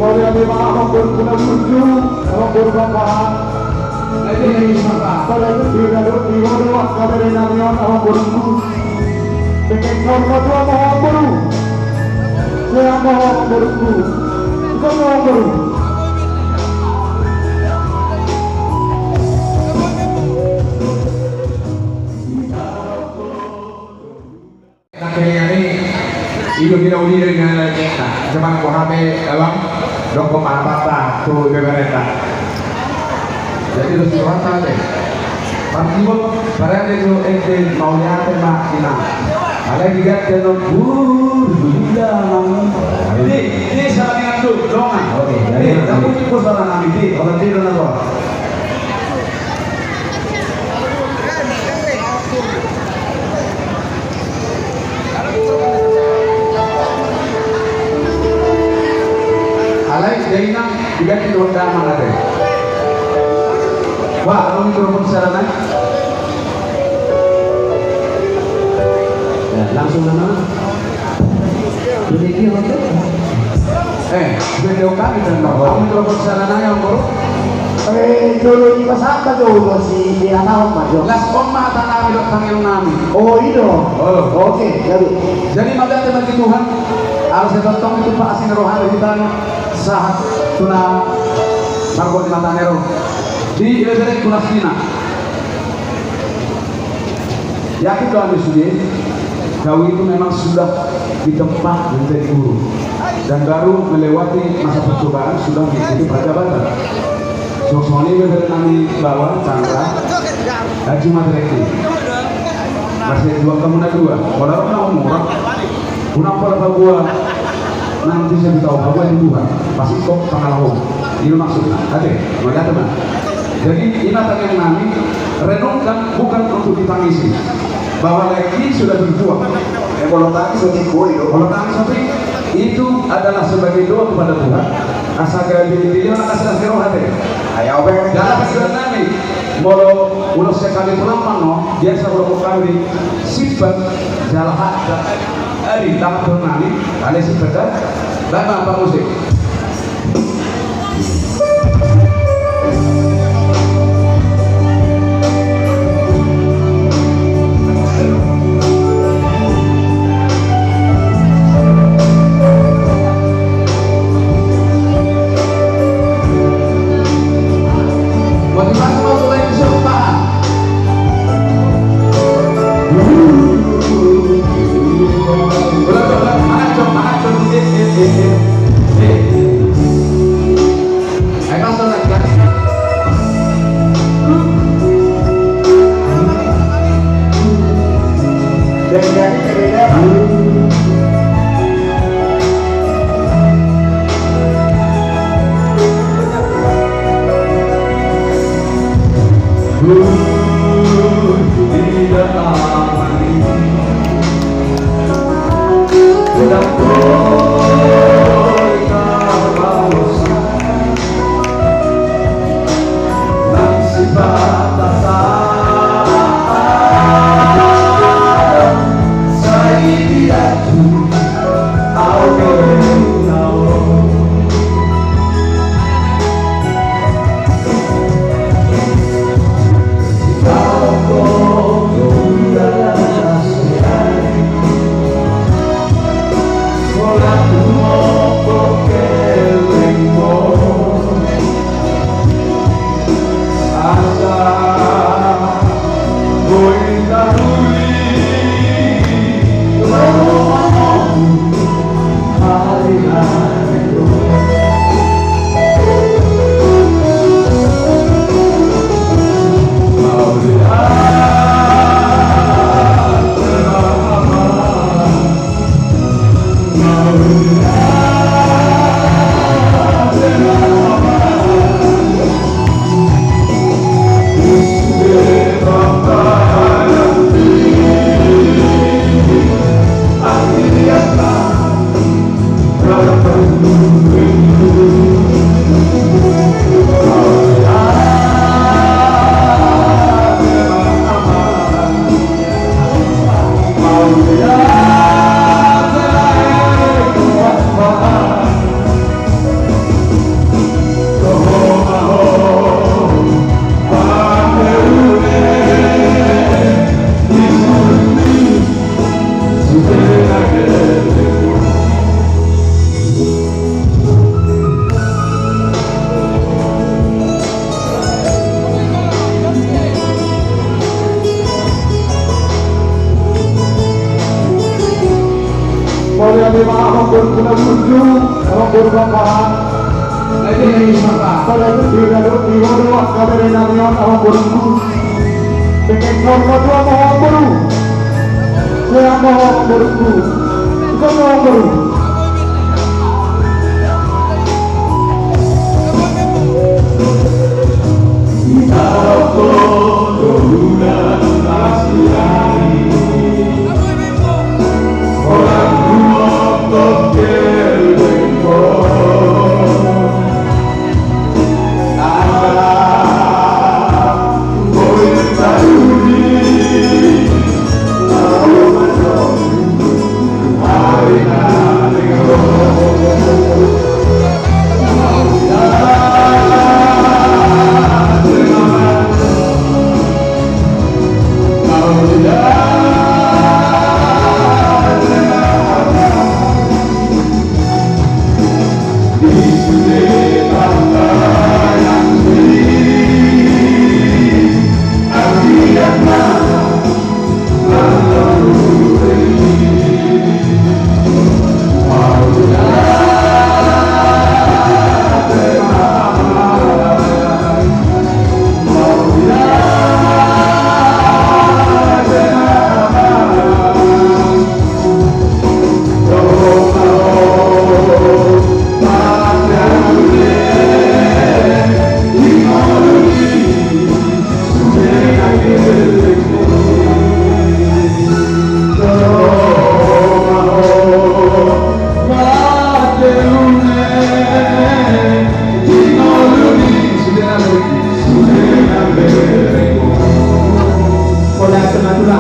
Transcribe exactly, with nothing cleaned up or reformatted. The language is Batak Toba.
Mauliate ma amangborungku na burju, amangboru Bapa. Mauliate ma, di, di, di, di, di, di, amangborungku. Pengen kau matua mau amangboru. Saya mau amangborungku. Ikut mau amangboru. Nang kalian i, i do hira uli do inang na lelekna. Jaman ko hape abang, dok ko ma pata tu ibebereta. Jadi dos di rohanta ate. Partimbo, parade tu ente mauliate ma inang. Alai diganti annon burju inang. Di, di, sama dengan tu, dongan. Oke, di, jadi, tapi itu salah nami, di, orang di, dongan. Alai, da inang, diganti dohot damang ate. Wah, anu mikrofon siaran ai. Ya, langsung nama. Jadi dia waktu. Eh, beda kami dan mau. Kami kalau sana nanya, Bro. Eh, dulu di pasar apa tuh, si dia tahu, Pak, Jo? Las on ma tanami dok tangiang nami. Oh, i do. Oh. Oke, jadi. Jadi, mauliate ma di Tuhan. Alas tongtong itu Pak asin rohani di tanah. Sahat tuna margo di mata nero. Di ibeberengku na sina. Yakin do hami sude, kau itu memang sudah ditempa menjadi guru dan baru melewati masa percobaan, sudah mengikuti perjabatan. Songon i ma ibebere nami baoa Chandra, Haji Madreki. Masih dua kamu na dua, kalau orang mau murah, unang pola paboa. Nanti saya tahu paboa di Tuhan, pasti kok pangalaho. Ini maksudnya, ate, mauliate ma. Jadi, i ma tangiang nami, renungkan bukan untuk ditangisi. Bahwa lelaki sudah berjuang. Eh, kalau tangis, nanti gue itu. Kalau tangis, nanti itu adalah sebagai doa kepada Tuhan. Asa gabe pilihan, asa gabe roha, ate. Ayo, Bang. Dalam hidup nami, molo ulos sekali pulang mano, biasa molo kami simpan, jala hata. Ari, tangan turun nami, ale si peta, dan apa musik? Motivasi mau mulai bisa lupakan. Boru Pulaburju, amang boru Bambahan. Pada beda do, di hodo, angka bere nami on, amang boru. Pengen norma tu amang boru. Kue amang boru. Ikon amang boru.